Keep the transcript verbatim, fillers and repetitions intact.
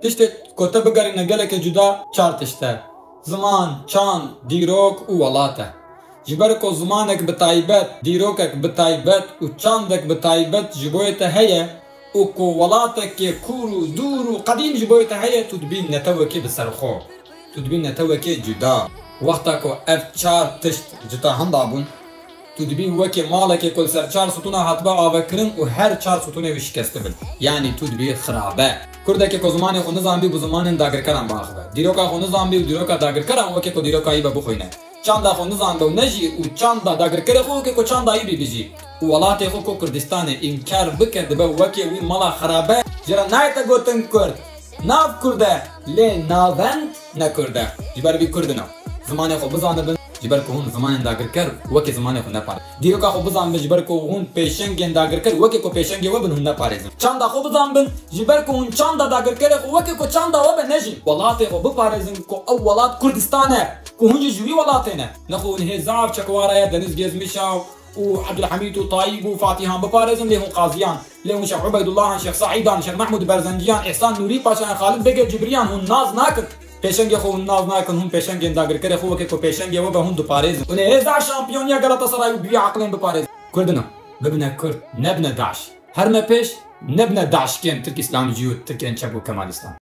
Tiştê ku te bigerîne gelekê cuda çar tişt e. Ziman, çand, dîrok û welat e. Ji ber ku zimanek bi taybet, dîrokek bi taybet û çandek bi taybet ji bo yê te heye û ku welatekê kûr û dûr û qedîm ji bo yê te heye, tu dibî netewekê bi ser xwe. Tu dibî netewekê cuda. Wexta ku ev çar tişt cuda henda bûn, tu dibî wekî malekê ku li ser çar stûna hatibe avekirin û her çar stûnê wî şikestî bin. Yanî tu dibî xirabe. Kurdekê ku zimanê xwe nizanbî bi zimanên dagirkeran biaxive. Dîroka xwe nizanbî û dîroka dagirkeran wekî ku dîroka wî be bixwîne. Çanda xwe nizanbe û nejî û çanda dagirkerê xwe wekî ku çanda wî bî bijî. Û welatê xwe ku Kurdistanê înkar bike dibe wekî wî mala xirabe. Ji re nayête gotin Kurd. Nav Kurd e, lê navend ne Kurd e. Ji ber vî Kurd in. Zimanê xwe bizanibin, ji ber ku hûn zimanên dagirker wekî zimanê xwe neparêzin. Dîroka xwe bizanibin, ji ber ku hûn pêşengên dagirker wekî ku pêşengê we bin hûn neparêzin. Çanda xwe bizanibin, ji ber ku hûn çanda dagirkerê xwe wekî ku çanda we be nejîn. Welatê xwe biparêzin ku ew welat Kurdistan e, ku hûn jî ji wî welatê ne. Nexwe hûn hê zaf çekwaraya Deniz Gezmişa û Abdulhamîd û Tayîb û Fatîhan biparêzin, lê hûn qaziyan, lê hûn Şêx Ubeydullah an, Şêx Saîd an, Şêx Mehmûd Berzencî an, Îhsan Nûrî Paşa an, Xalid Begê Cibrî an hûn nas nakin. Pêşengê xwe hûn nas nakin, hûn pêşengên dagirkerê xwe wekî ku pêşengê we be hûn diparêzin. Hûn ê hêza şampiyoniya Galatasaray û bi vî aqilên biparêzin. Kurd in, bibine Kurd, nebine DAIŞ. Herime pêş, nebine DAIŞkên Tirk Îslamcî û Tirkên Çep û Kemalîstan.